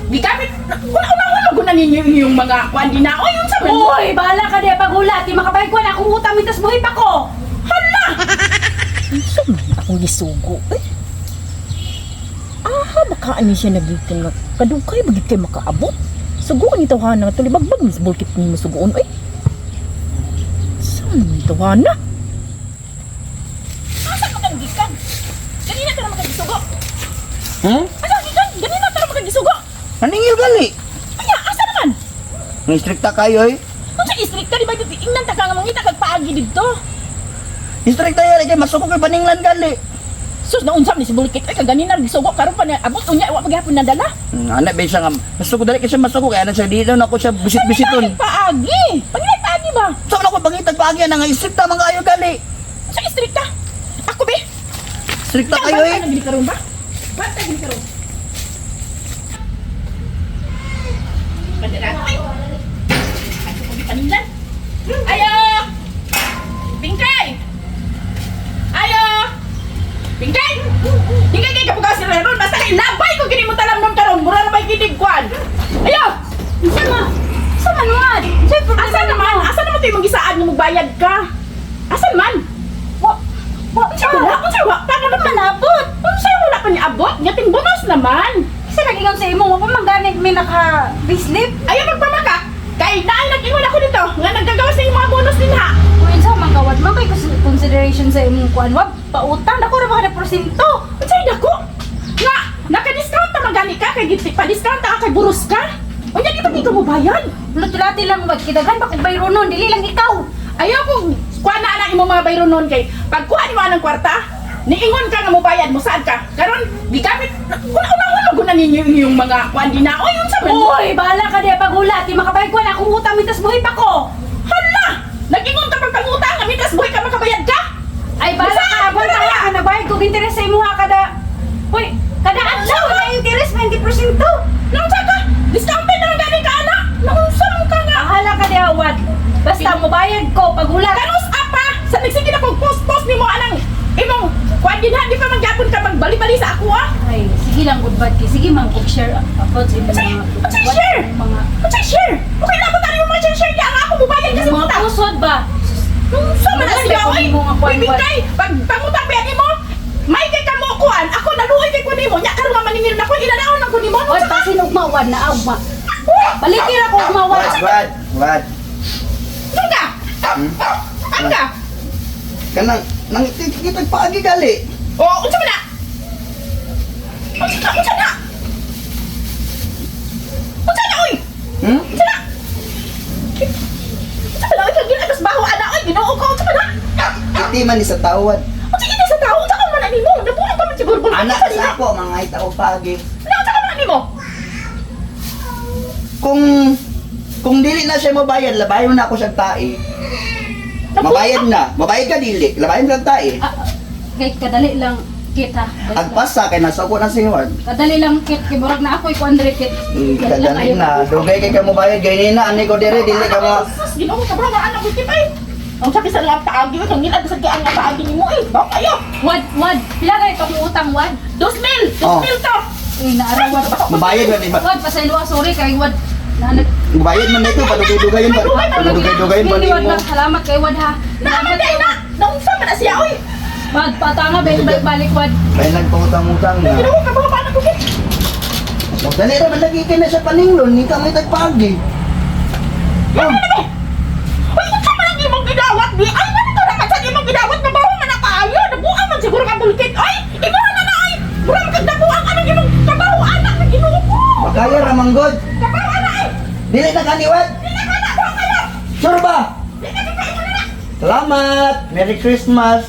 Gigamit una-una na ninyo yung mga kuan din na. Oy, unsa man? Uy, bahala ka diya pagulat. Di makabayad ko na akong utang mitas buhi pa ko. Hala! Unsa man akong gisugo eh? Aha, baka ani siya nagikan nga kadugay bagit kay makaabot. Sugoon ni tawhana nga tulibagbag ni sa bulkit ni mo sugoon oy. Saan ni tawhana? Asa ka man gikan? Ganina ka na makagisugo. Hmm? Asa gikan? Ganina ka na makagisugo. Naningil gali. Anya, asa naman? Ang strikta kayo eh. Kung sa istrikta, di ba ingnan ta ka nga mangita kag paagi didto? Strikta yun kay masuko kay paninglan gali. Sus, naunsa ni si Bulkit. Ay, kaganina gisugo karon pa na abot unya wa paghapon nadala. Anak ba siya nga masuko dali kasi masuko kay ana siya dito na ako siya bisit-bisiton. Pangilay paagi. Pangilay paagi ba? Sa so, ako pangitag paagi na nga strikta man kayo gali. Sa istrikta. Ako be. Strikta kayo eh. Banta na karon ba? Banta gini karon. Bandera ay. Ako ko paninglan. Ayo. Bingkay. Ayo. Bingkay. Bingkay kay kapugaw si Ron basta kay labay ko gini mo talam nom karon mura na bay gidig kwan. Ayo. Unsa ma? Unsa man wad? Unsa problema? Asa naman? Asa naman to yung gisaad nga magbayad ka? Asa man? Wa wa Unsa wala? Unsa wa? Paano naman manabot? Unsa wala pa niya abot? Nyating bonus naman. Kasi nag-ingon sa imo, wa pa man gani may naka payslip. Ayaw magpamaka. Kay naay nag-ingon ako dito nga nagagawas na yung mga bonus din ha. Kung unsa man kawad man kay consideration sa imong kuan wag pautang dako ra ba kada porsyento. Unsay dako? Nga naka-discount ta man gani ka kay giti pa discount ta ka kay burus ka. Unya di ba di ka mo bayad? Lutulati lang wag kidagan pa kog bayro nun, dili lang ikaw. Ayaw kung kuha na anak imong mga bayro nun kay pagkuha nimo anang kwarta, niingon ka nga mobayad mo saan ka. Karon gigamit una-una na ninyo yung mga kuan din na. Oy, unsa man? Uy, bahala ka diya pagulat. Di makabayad ko na akong utang mitas buhi pa ko. Hala! Nag-ingon ka pagpangutang, amitas buhay ka makabayad ka? Ay, bahala ka. Saan? Buwan Wala. ka ka. Nagbayad kog interest sa imuha kada... Uy, kada adlaw na interest 20%. Naunsa ka? Discounted naman gani ka, anak! Naunsa man ka nga? Bahala ka diya, wad. Basta mobayad ko pagulat. Kanus apa? Sa nagsige na kong post-post nimo anang imong kuan din ha, di pa man gyapon ka magbali-bali sa ako ah. Ay, sige lang good bad kay. Sige man kog share about sa imong Unsay mga unsay share? mga Unsay share? Okay lang mo tayo mga share share nga ako mubayad kasi mga utang. pusod ba? Naunsa man na Wala, siya oy. may mga kuwan, Bibigay pag pangutang ba nimo? May kay kamo kuan, ako naluoy kay kuan nimo. Nya karon nga maningil na ko inanaon ang kuan nimo. Oy, pasin ugma wad na ugma. Balikin ako ugma wad. Wad, wad, wad. Ano ka? Ano ka? Kanang nang kitag paagi gali. Oh, unsa man na? Unsa na? Unsa na? Unsa na oy? Unsa na? Unsa man na oy? Kag ginatos baho ana oy, Ginoo ko unsa man na? Iti man ni sa tawad. Unsa gini sa tao? Unsa ka man na nimo? Nabuang ka man siguro bulkit. Anak sa ako mga ita og paagi. Ano unsa ka man na nimo? Kung dili na siya mabayad, labayon na ako siyang tae. Mabayad na. Mabayad ka dili. Labayon lang tae. Ah, kay kadali lang kita. Ang pasa kay nasa ko na si Juan. Kadali lang kit kay murag na ako ikuan diri kit. Kadali na. Dugay kay ka mobayad gay na ani ko dire dili ka mo. Sus, Ginoo ka ba ana ko ay. Ang sakit sa lang paagi kang ngilad sa ang paagi nimo eh. Bak ayo. Wad, wad. Pila kay itong utang wad? 2,000, Oh. 2,000 to. Uy, naara wad. Mabayad man iba. Wad pasaylo ah, sorry kay wad. Nahanag. Mabayad man ito padugay-dugayon pa. Padugay-dugayon pa Hindi, wad nimo. lang. Salamat kay wad ha. Naaman Salamat day kay na. wad. Naunsa man na siya oy. Wad, patanga ba balik balik wad. Kay nagpautang-utang na. Ginoo ka ba paano ko kit? Dali ra man lagi kay na siya paninglon ni ka may tagpagi. Oh, Uy, unsa man ang imong gidawat di? Ay, ano to naman sa imong gidawat na baho man ang kaayo. Nabuang man siguro ka bulkit. Ay, imo na na ay. Mura man kag nabuang anong imong kabaho anak ng Ginoo ko. Makaya ra man god. Kabaho anak ay. Dili na kaniwat. Di na kana ko kayo. Sure ba? Di na ka imo na. Salamat. Merry Christmas.